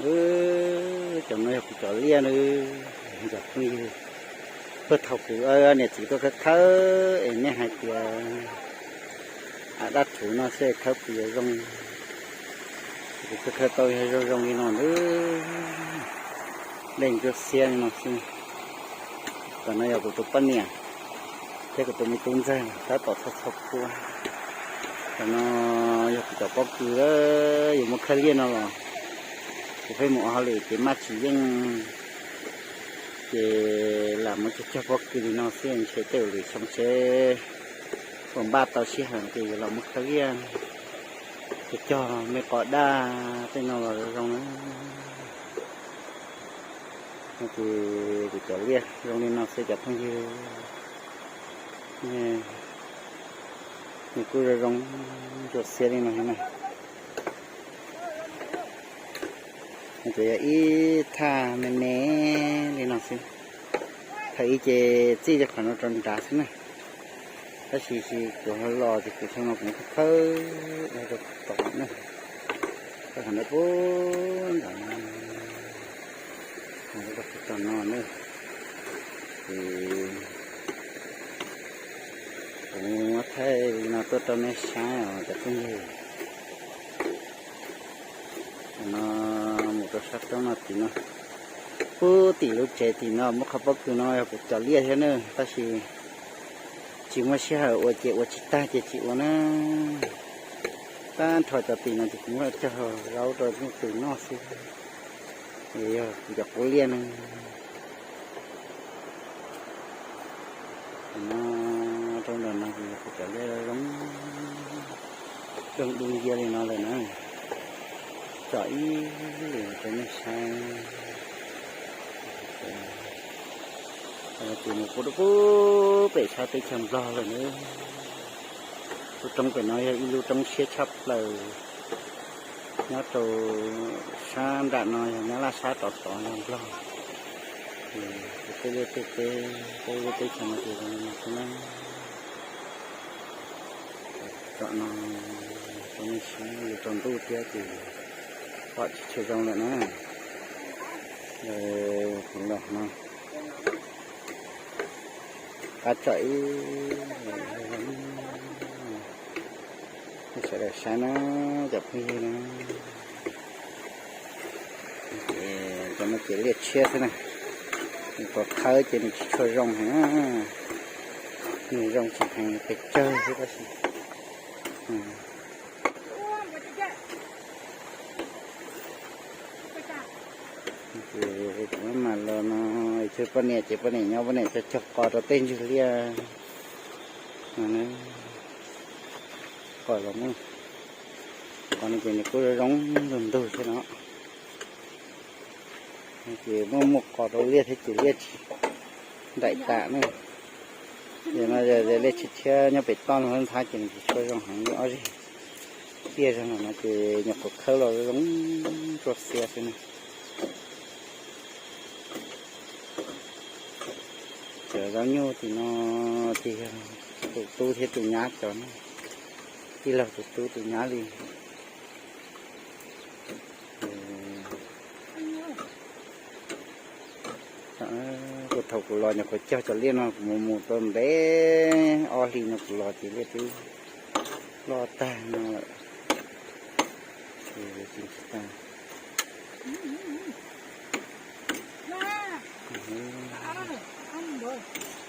Cov no yog kuv cov liaj nawb cov phooj ywg. Puag thaum kuv niam txiv tuaj khawb khawb es nej hais tias dab rhuv no xwb khawb puas yuav zoo. Kuv khawb khawb tau yog zoo zoo li no nawb. Dej ntsuab xiab li no xwb. Tam no yog kuv tus poj niam thiab kuv tus me tub ntxawg tab tom txhos txhos pua. Tam no yog kuv cov pob kws lawm, yus muab khawb liaj no los kuv pheej mus ua hauj lwm ces maj tsis yeej, ces lam muab cog cog pob kws li no xwb, ntshe tej lwm xyoo seb puas npaj tau sij hawm ces yuav los muab khawb liaj, cog cog me qos daj tej no los zoo na. Ces kuv cov liaj zoo li no xwb cov phooj ywg, nws kuj zoo zoo ntsuab xiab li no na. Ces yog ib thaj me me li no xwb. Thaum ub ces txij cov qhov no rau nrad xwb na. Tab sis kuv ho los ces kuv xyoo no kuv khawb khawb ua rau tom na. Khawb qhov no puag nram no, rau tom no na. Ces kuv muab thaij li no tuaj rau nej saib os cov phooj ywg. No mus rau sab roob no tim no, puag tim lub tsev tim no muaj qhov pob kws no yog kuv cov liaj thiab na, tab sis tsis muaj sij hawm ua ces ua tsis tag ces tsis ua na. Tag nrho cov tim no ces kuv muab cog zaub rau leej twg noj xwb. Yog kuv cov qub liaj ne. No rau ntawm no ces yog kuv cov liaj zoo, zoo dub nciab li no lawm na. Tsom ib lwm rau nej saib. Ces mus puag rau puag pem sab teb chaws Nplog lawm na. Lub roob pem no yog ib lub roob siab tshaj plaws. Nyob rau sab nram no yog Nyab Laj, sab rov tod yog Nplog. Ces tej liaj tej teb pab lub teb chaws no ces zoo li no xwb na. Tsom no rau nej saib, yuav tsaus ntuj thiab ces pom tsis tshua zoo lawm na. Kuv los no qab tsom ib, sawv daws saib na, cov phooj ywg na. Ces cov no ces liaj tshiab xwb na. Nws qhuav khawb ces nws tsis tshua zoo heev, nws zoo tsis heev, pes tsawg xwb tab sis. Ces kuv mam los no, tus poj niam ces poj niam nyob poj niam cog cog qos rau tej ntug liaj no. Qos los muaj, qos no ces nws kuj zoo ntug ntug thiab no. Ces muaj muaj qos rau liaj thiab ces liaj tsis nraim tas ne. Yog no liaj tshiab tshiab nyob pem toj no ntxhab ces nws tsis tshua zoo heev li ob zeg. Liaj zoo no ces nyuam qhuav khawb los zoo ntsuab xiab xwb na. Cov zaub nyuj tim no ces yog tus tub thiab tus nyab cov na, tij laug tus tub tus nyab li. Puag thaum kuv los nyuam qhuav cog cov liaj no kuv mus mus tau ntev ob hlis no kuv los ces liaj twb loj tag no lawm.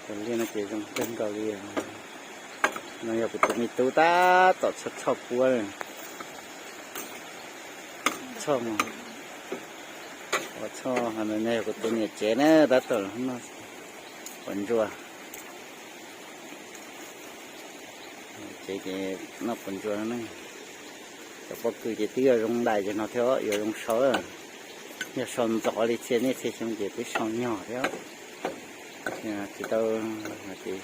Cov liaj no ces zoo kawg nkaus li. No yog kuv tus me tub tab tom txhoj txhoj puab. Txhoj, txhoj no yog kuv tus niam tsev na, tab tom noj quav ntsuas. Tsev ces noj quav ntsuas no ne. Cov pob kws ces twb yuav zoo ntais ces no thiab yuav zoo sau. Yog sau ntxov li txhia niaj txhia xyoo ces twb sau nyog thiab. Tsis tau, ces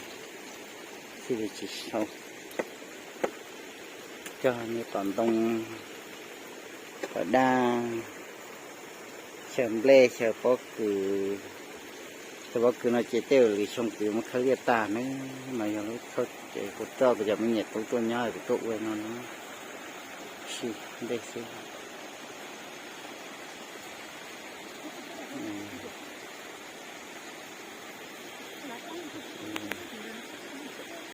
thiaj li tsis sau. Cog me qos ntoo, qos daj, xyaw nplej, xyaw pob kws. Xyaw pob kws no ces tej lwm xyoo kuv yuav muab khawb liaj tag ne. No yog lub txoj kev kuv coj kuv cov me nyuam tub tuaj nyob kuv tuaj ua no na. Sib nplej xwb.